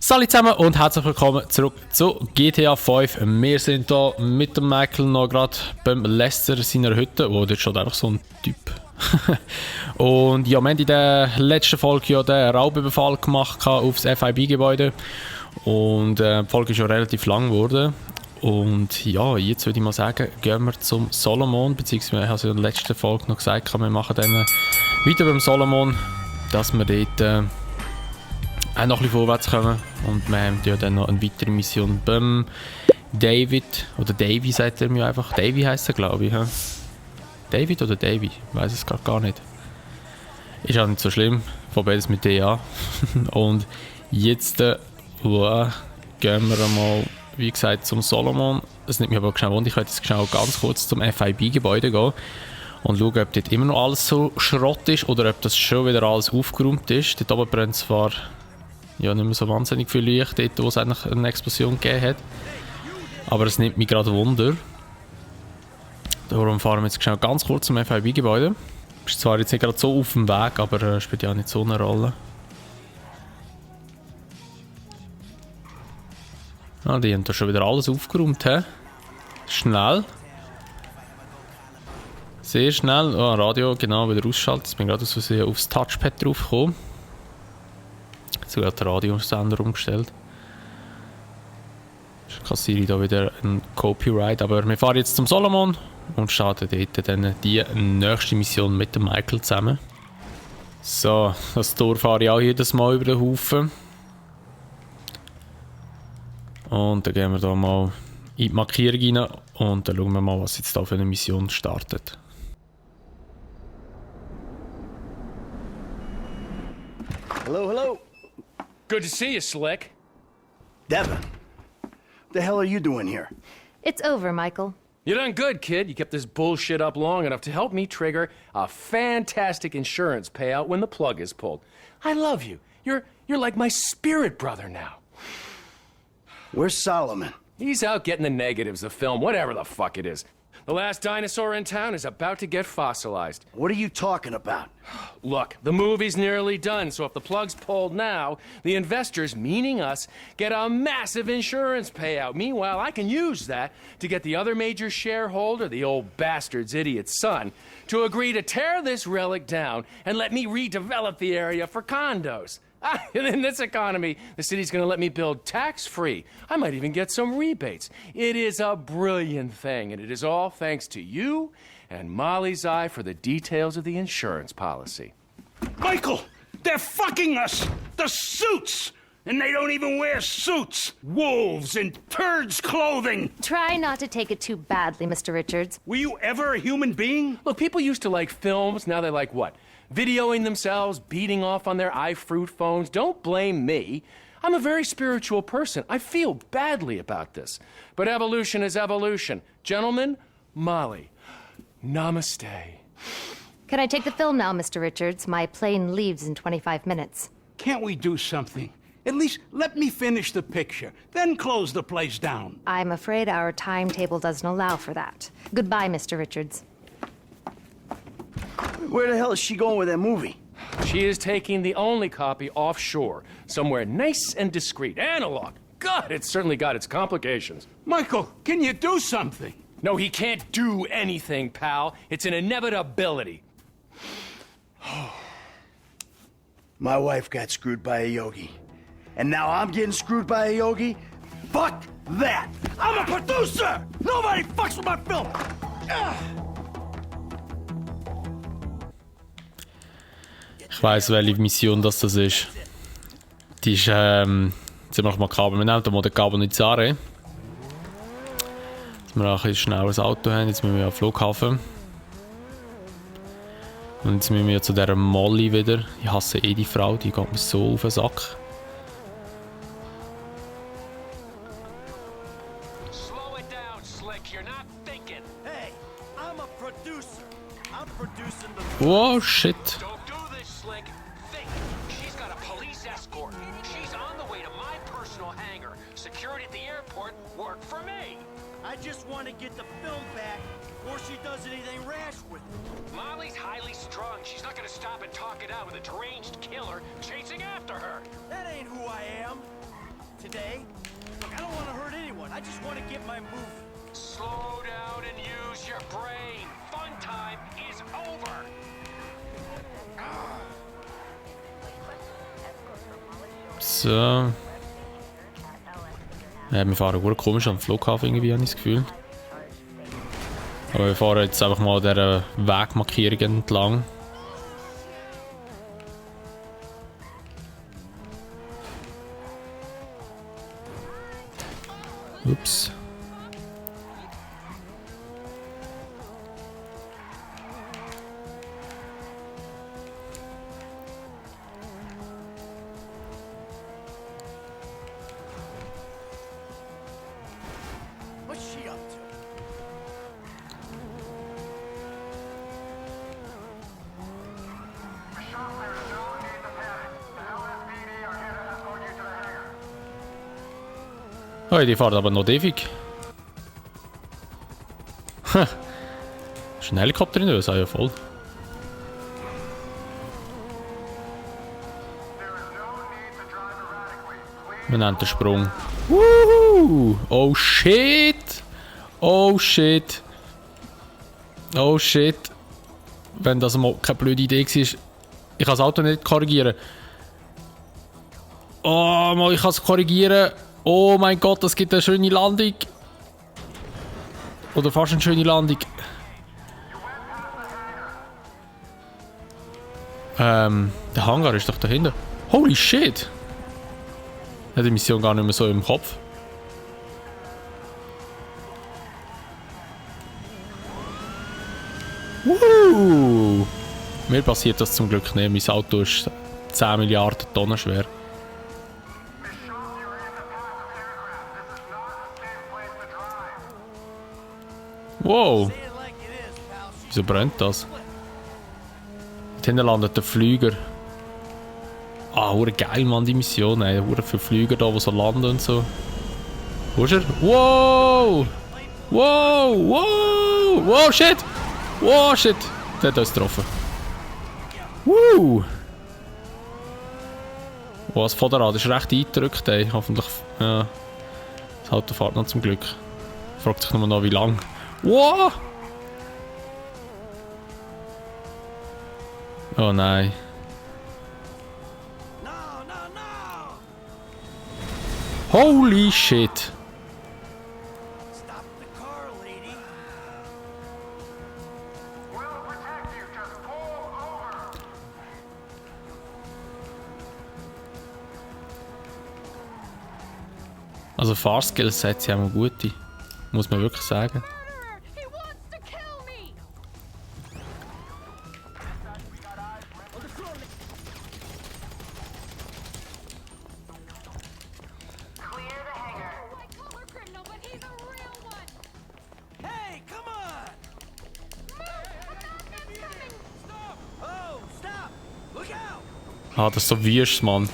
Salut zusammen und herzlich willkommen zurück zu GTA 5. Wir sind hier mit dem Michael noch gerade beim Lester seiner Hütte. Oh, dort steht einfach so ein Typ. Und ja, wir haben in der letzten Folge ja den Raubüberfall gemacht auf das FIB-Gebäude. Und die Folge ist ja relativ lang geworden. Und ja, jetzt würde ich mal sagen, gehen wir zum Solomon. Beziehungsweise, ich habe es in der letzten Folge noch gesagt, wir machen dann weiter beim Solomon, dass wir dort auch noch ein bisschen vorwärts kommen. Und wir haben ja dann noch eine weitere Mission beim David, oder Davy sagt er mir einfach. Davy heisst er, glaube ich. Ja. David oder Davy? Ich weiss es gerade gar nicht. Ist auch nicht so schlimm, von beides mit D an. Und jetzt gehen wir mal, wie gesagt, zum Solomon. Das nimmt mich aber schnell wunder. Ich werde jetzt schnell ganz kurz zum FIB-Gebäude gehen und schauen, ob dort immer noch alles so Schrott ist oder ob das schon wieder alles aufgeräumt ist. Dort oben brennt zwar ja, nicht mehr so wahnsinnig viel Licht, dort wo es eigentlich eine Explosion gegeben hat. Aber es nimmt mich gerade Wunder. Darum fahren wir jetzt schnell ganz kurz zum FIB-Gebäude. Ist zwar jetzt nicht gerade so auf dem Weg, aber spielt ja auch nicht so eine Rolle. Ah, die haben da schon wieder alles aufgeräumt. He? Schnell. Sehr schnell. Oh, Radio, genau, wieder ausschalten. Jetzt bin ich gerade aus Versehen aufs Touchpad drauf gekommen. Sogar den Radiosender umgestellt. Ich kassiere da wieder ein Copyright. Aber wir fahren jetzt zum Solomon und starten dort dann die nächste Mission mit dem Michael zusammen. So, das Tor fahre ich auch jedes Mal über den Haufen. Und dann gehen wir da mal in die Markierung rein und dann schauen wir mal, was jetzt da für eine Mission startet. Hello, hello. Good to see you, Slick. Devin, what the hell are you doing here? It's over, Michael. You done good, kid. You kept this bullshit up long enough to help me trigger a fantastic insurance payout when the plug is pulled. I love you. You're like my spirit brother now. Where's Solomon? He's out getting the negatives of film, whatever the fuck it is. The last dinosaur in town is about to get fossilized. What are you talking about? Look, the movie's nearly done, so if the plug's pulled now, the investors, meaning us, get a massive insurance payout. Meanwhile, I can use that to get the other major shareholder, the old bastard's idiot son, to agree to tear this relic down and let me redevelop the area for condos. In this economy, the city's going to let me build tax-free. I might even get some rebates. It is a brilliant thing, and it is all thanks to you and Molly's eye for the details of the insurance policy. Michael, they're fucking us! The suits! And they don't even wear suits! Wolves in turds' clothing! Try not to take it too badly, Mr. Richards. Were you ever a human being? Look, people used to like films, now they like what? Videoing themselves, beating off on their iFruit phones. Don't blame me. I'm a very spiritual person. I feel badly about this. But evolution is evolution. Gentlemen, Molly, namaste. Can I take the film now, Mr. Richards? My plane leaves in 25 minutes. Can't we do something? At least let me finish the picture, then close the place down. I'm afraid our timetable doesn't allow for that. Goodbye, Mr. Richards. Where the hell is she going with that movie? She is taking the only copy offshore, somewhere nice and discreet. Analog. God, it's certainly got its complications. Michael, can you do something? No, he can't do anything, pal. It's an inevitability. My wife got screwed by a yogi. And now I'm getting screwed by a yogi? Fuck that! I'm a producer! Nobody fucks with my film! Ich weiss, welche Mission das ist. Die ist ziemlich makaber. Wir nehmen mal den Carbonizzare. Dass wir auch ein schnelleres Auto haben. Jetzt müssen wir am Flughafen. Und jetzt müssen wir zu dieser Molly wieder. Ich hasse die Frau, die geht mir so auf den Sack. Oh shit. I just want to get the film back before she does anything rash with it. Molly's highly strung. She's not gonna stop and talk it out with a deranged killer chasing after her. That ain't who I am. stay. Look, I don't want to hurt anyone. I just want to get my move. Slow down and use your brain. Fun time is over. So. Ja, wir fahren gut komisch am Flughafen irgendwie, habe ich das Gefühl. Aber wir fahren jetzt einfach mal dieser Wegmarkierung entlang. Ups. What's she up to? Oh, die fahren aber noch ewig. Ha. Ist ein Helikopter in der USA, ja voll. Wir nehmen den Sprung. Woohoo! Oh shit! Oh shit! Oh shit! Wenn das mal keine blöde Idee war. Ich kann das Auto nicht korrigieren. Oh, mal, ich kann es korrigieren. Oh mein Gott, das gibt eine schöne Landung. Oder fast eine schöne Landung. Der Hangar ist doch dahinter. Holy shit! Ich habe die Mission gar nicht mehr so im Kopf. Woohoo! Mir passiert das zum Glück nicht. Mein Auto ist 10 Milliarden Tonnen schwer. Wow! Say it like it is, pal. Wieso brennt das? Hinten landet der Flüger. Ah, hure geil, Mann, die Mission, ey. Hure viele Flüger da, die so landen und so. Wo ist er? Wow! Wow! Wow! Wow, shit! Wow, shit! Der hat uns getroffen. Woo! Wow, das Vorderrad ist recht eingedrückt, ey. Hoffentlich, ja. Das Auto fährt noch zum Glück. Fragt sich nur noch, wie lang. Wow! Oh nein. No, no, no! Holy shit! Stop the car, lady. Also Fahrskills hat sie auch gute. Muss man wirklich sagen. He wants to kill me! White-collar criminal, but he's a real one! Hey, come on! Oh, stop! Look out! Ah, das ist so wüst, Mann.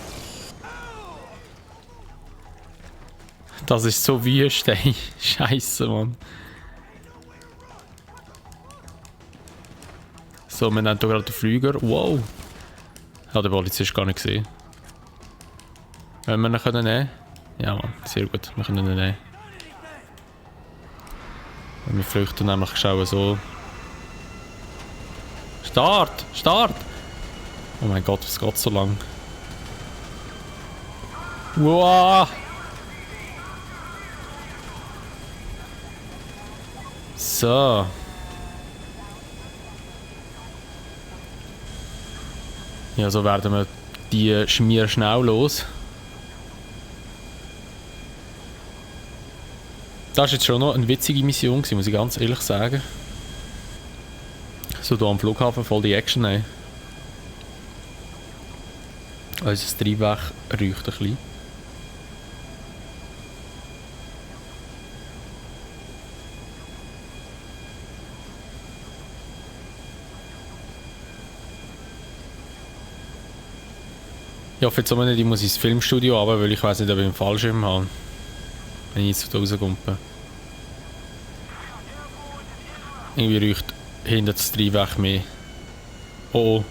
Das ist so wüst, ey. Scheiße, Mann. So, wir nehmen hier gerade den Flüger. Wow. Ich habe den Polizist gar nicht gesehen. Wenn wir ihn nehmen können? Ja, Mann. Sehr gut. Wir können ihn nehmen. Wir flüchten nämlich schauen so. Start! Start! Oh mein Gott, es geht so lang. Wow! So. Ja, so werden wir die Schmier schnell los. Das war jetzt schon noch eine witzige Mission, muss ich ganz ehrlich sagen. So hier am Flughafen voll die Action haben. Unser Triebwerk räucht ein bisschen. Ich hoffe jetzt auch nicht, ich muss ins Filmstudio runter, weil ich weiß nicht, ob ich einen Fallschirm habe. Wenn ich jetzt da rauskomme. Irgendwie räucht hinter das Triebwerk mehr. Oh oh.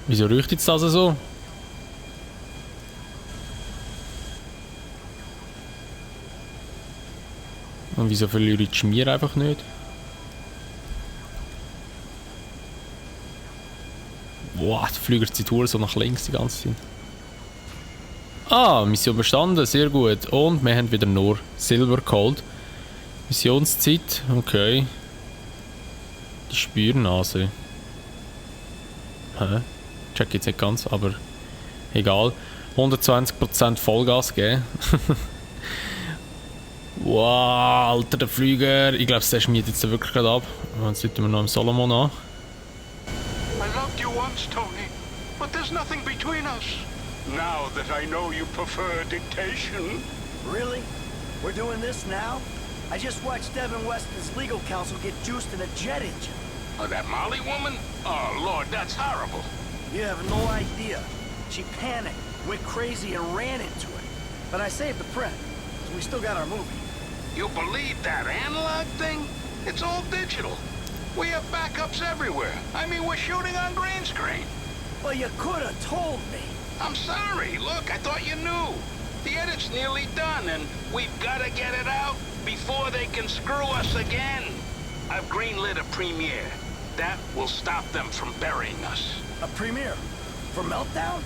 Wieso räucht jetzt das so? Und wieso verliere ich die Schmier einfach nicht? Boah, der Flüger zieht so nach links die ganze Zeit. Ah, Mission bestanden, sehr gut. Und wir haben wieder nur Silber geholt. Missionszeit, okay. Die Spürnase. Hä? Check jetzt nicht ganz, aber egal. 120% Vollgas geben. Wow, Alter, der Flüger. Ich glaube, der schmiert jetzt wirklich gerade ab. Jetzt sollten wir noch im Solomon an. I loved you once, Tony, but there's nothing between us. Now that I know you prefer dictation. Really? We're doing this now? I just watched Devin Weston's legal counsel get juiced in a jet engine. Oh, that Molly woman? Oh, Lord, that's horrible. You have no idea. She panicked, went crazy, and ran into it. But I saved the print, so we still got our movie. You believe that analog thing? It's all digital. We have backups everywhere. I mean, we're shooting on green screen. Well, you could have told me. I'm sorry. Look, I thought you knew. The edit's nearly done, and we've got to get it out before they can screw us again. I've greenlit a premiere. That will stop them from burying us. A premiere? For Meltdown?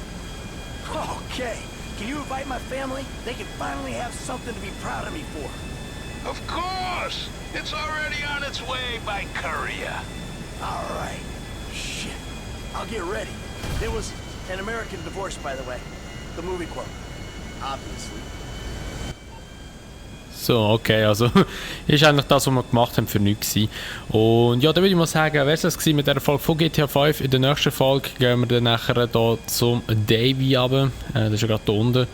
Okay. Can you invite my family? They can finally have something to be proud of me for. Of course! It's already on its way by courier. All right. Shit. I'll get ready. It was an American Divorce, by the way. The movie quote. Obviously. So, okay, also ist eigentlich das, was wir gemacht haben, für nichts gewesen. Und ja, dann würde ich mal sagen, wäre es das gewesen mit dieser Folge von GTA 5. In der nächsten Folge gehen wir dann nachher hier zum Davy runter. Das ist ja gerade hier unten.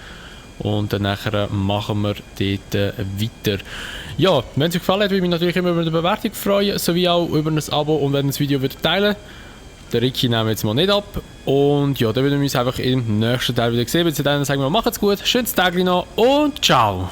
Und dann nachher machen wir dort weiter. Ja, wenn es euch gefallen hat, würde ich mich natürlich immer über eine Bewertung freuen, sowie auch über ein Abo und wenn ihr das Video wieder teilen. Der Ricky nehmen wir jetzt mal nicht ab. Und ja, dann würden wir uns einfach im nächsten Teil wieder sehen. Bis dahin sagen wir, macht's gut, schönes Tag noch und ciao!